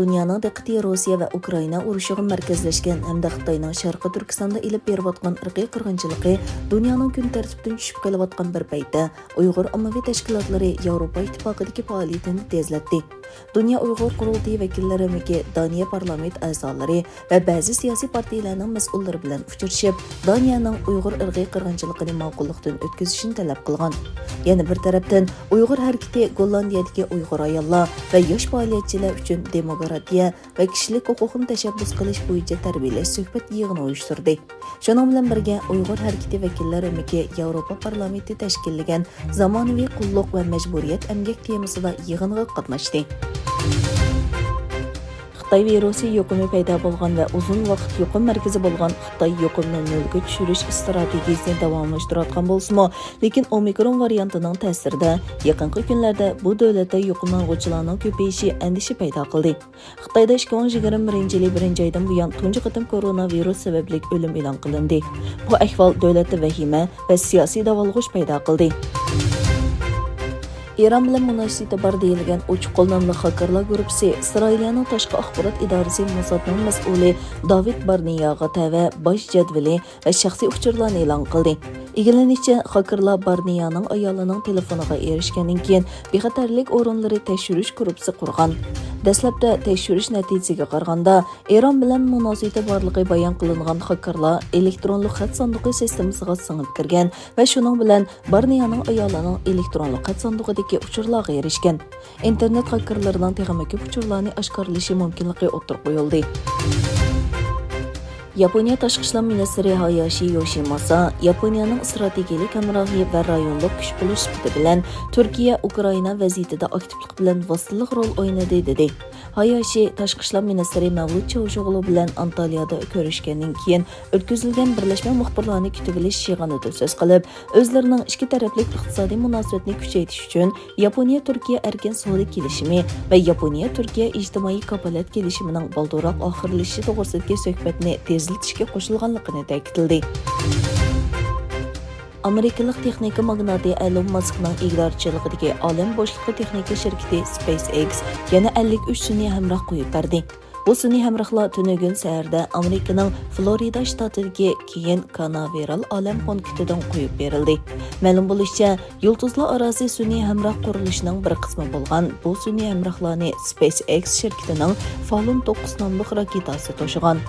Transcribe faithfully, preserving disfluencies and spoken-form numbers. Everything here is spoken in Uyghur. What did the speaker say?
دۇنيانىڭ دىققىتى روسىيە ۋە ئۇكرائىنا ئۇرۇشىغا مەركەزلەشكەن ھەمدە خىتاينىڭ شەرقىي تۈركىستاندا ئېلىپ بېرىۋاتقان ئىرقىي قىرغىنچىلىقى دۇنيانىڭ كۈن تەرتىپىدىن چۈشۈپ قېلىۋاتقان بىر پەيتتە، ئۇيغۇر ئاممىۋى تەشكىلاتلىرى ياۋروپا ئىتتىپاقىدىكى پائالىيىتىنى تېزلەتتى. دۇنيا ئۇيغۇر قۇرۇلتىيى ۋەكىللىرى ئۆمىكى دانىيە پارلامېنت ئەزالىرى ۋە بەزى سىياسىي پارتىيىلەرنىڭ مەسئۇللىرى بىلەن ئۇچرىشىپ، دانىيەنىڭ ئۇيغۇر ئىرقىي قىرغىنچىلىقىنى ماقۇللۇقتىن ئۆتكۈزۈشىنى تەلەپ قىلغان. يەنە بىر تەرەپتىن، ئۇيغۇر ھەرىكىتى گوللاندىيەدىكى ئۇيغۇر ئاياللار ۋە ياش پائالىيەتچىلەر ئۈچۈن دېموكراتىيە ۋە كىشىلىك ھوقۇقنى تەشەببۇس قىلىش بويىچە تەربىيەلەش سۆھبەت يىغىنى ئۇيۇشتۇردى. شۇنىڭ بىلەن بىرگە، ئۇيغۇر ھەرىكىتى ۋەكىللەر ئۆمىكى ياۋروپا پارلامېنتى تەشكىللىگەن زامانىۋى قۇللۇق ۋە مەجبۇرىيەت ئەمگەك تېمىسىدا يىغىنغا قاتناشتى. خىتاي ۋىرۇسى يۇقۇمى پەيدا بولغان ۋە ئۇزۇن ۋاقىت يۇقۇم مەركىزى بولغان خىتاي يۇقۇمنى نۆلگە چۈشۈرۈش ئىستراتېگىيىسىنى داۋاملاشتۇرۇۋاتقان بولسىمۇ، لېكىن ئومىكرون ۋارىيانتىنىڭ تەسىرىدە يېقىنقى كۈنلەردە بۇ دۆلەتتە يۇقۇملانغۇچىلارنىڭ كۆپىيىشى ئەندىشە پەيدا قىلدى. خىتايدا ئىككى مىڭ يىگىرمە بىرىنچى يىلى بىرىنچى ئايدىن بۇيان تۇنجى قېتىم كورونا ۋىرۇس سەۋەبلىك ئۆلۈم ئېلان قىلىندى. بۇ ئەھۋال دۆلەتتە ۋەھىمە ۋە سىياسىي داۋالغۇش پەيدا قىلدى. ئىران بىلەن مۇناسىۋىتى بار دېيىلگەن ئوچۇق قوللاملىق خاكېرلار گۇرۇپپىسى ئىسرائىلىيەنىڭ تاشقى ئاخبارات ئىدارىسى موسادنىڭ مەسئۇلى داۋىد بارنېياغا تەۋە باش جەدۋىلى ۋە شەخسىي ئۇچۇرلارنى ئېلان قىلدى. ئىگىلىنىشىچە، خاكېرلار بارنېيانىڭ ئايالىنىڭ تېلېفونىغا ئېرىشكەندىن كېيىن، بىخەتەرلىك ئورۇنلىرى تەكشۈرۈش گۇرۇپپىسى قۇرغان. دەسلەپتە تەكشۈرۈش نەتىجىسىگە قارىغاندا، ئىران بىلەن مۇناسىۋىتى بارلىقى بايان قىلىنغان خاكېرلار ئېلېكترونلۇق خەت ساندۇقى سىستېمىسىغا سىڭىپ كىرگەن ۋە شۇنىڭ بىلەن بارنېيانىڭ ئايالىنىڭ ئېلېكترونلۇق خەت ساندۇقىدىكى ئۇچۇرلارغا ئېرىشكەن. ئىنتېرنېت خاكېرلىرىنىڭ تېخىمۇ كۆپ ئۇچۇرلارنى ئاشكارىلىشى مۇمكىنلىكى ئوتتۇرىغا قويۇلدى. ياپونىيە تاشقى ئىشلار مىنىستىرى ھاياشى يوشىماسا ياپونىيەنىڭ ئىستراتېگىيەلىك ھەمراھى ۋە رايونلۇق كۈچ بولۇش سۈپىتى بىلەن تۈركىيە ئۇكرائىنا ۋەزىيىتىدە ئاكتىپلىق بىلەن ۋاسىتىلىق رول ئوينىدى، دېدى. ھاياشى تاشقى ئىشلار مىنىستىرى مەۋلۇت چاۋۇشئوغلۇ بىلەن ئانتاليادا كۆرۈشكەندىن كېيىن ئۆتكۈزۈلگەن بىرلەشمە مۇخبىرلارنى كۈتۈۋېلىش يىغىنىدا سۆز قىلىپ، ئۆزلىرىنىڭ ئىككى تەرەپلىك ئىقتىسادىي مۇناسىۋەتنى كۈچەيتىش ئۈچۈن ياپونىيە تۈركىيە ئەركىن سودا كېلىشىمى ۋە ياپونىيە تۈركىيە ئىجتىمائىي كاپالەت كېلىشىمىنىڭ بالدۇرراق ئاخىرلىشىشى توغرىسىدىكى سۆھبەتنى تېزلىتىشكە قوشۇلغانلىقىنى تەكىتلىدى. ئامېرىكىلىق تېخنىكا ماگناتى ئەلون ماسكنىڭ ئىگىدارچىلىقىدىكى ئالەم بوشلۇقى تېخنىكا شىركىتى سپېيس ئېكس يەنە ئەللىك ئۈچ سۈنئىي ھەمراھ قويۇپ بەردى. بۇ سۈنئىي ھەمراھلار تۈنۈگۈن سەھەردە ئامېرىكىنىڭ فلورىدا شتاتىدىكى كېيىن كاناۋېرال ئالەم پونكىتىدىن قويۇپ بېرىلدى. مەلۇم بولۇشىچە، يۇلتۇزلار ئاراسى سۈنئىي ھەمراھ قۇرۇلۇشىنىڭ بىر قىسمى بولغان بۇ سۈنئىي ھەمراھلارنى سپېيس ئېكس شىركىتىنىڭ فالون توققۇز ناملىق راكېتاسى توشۇغان.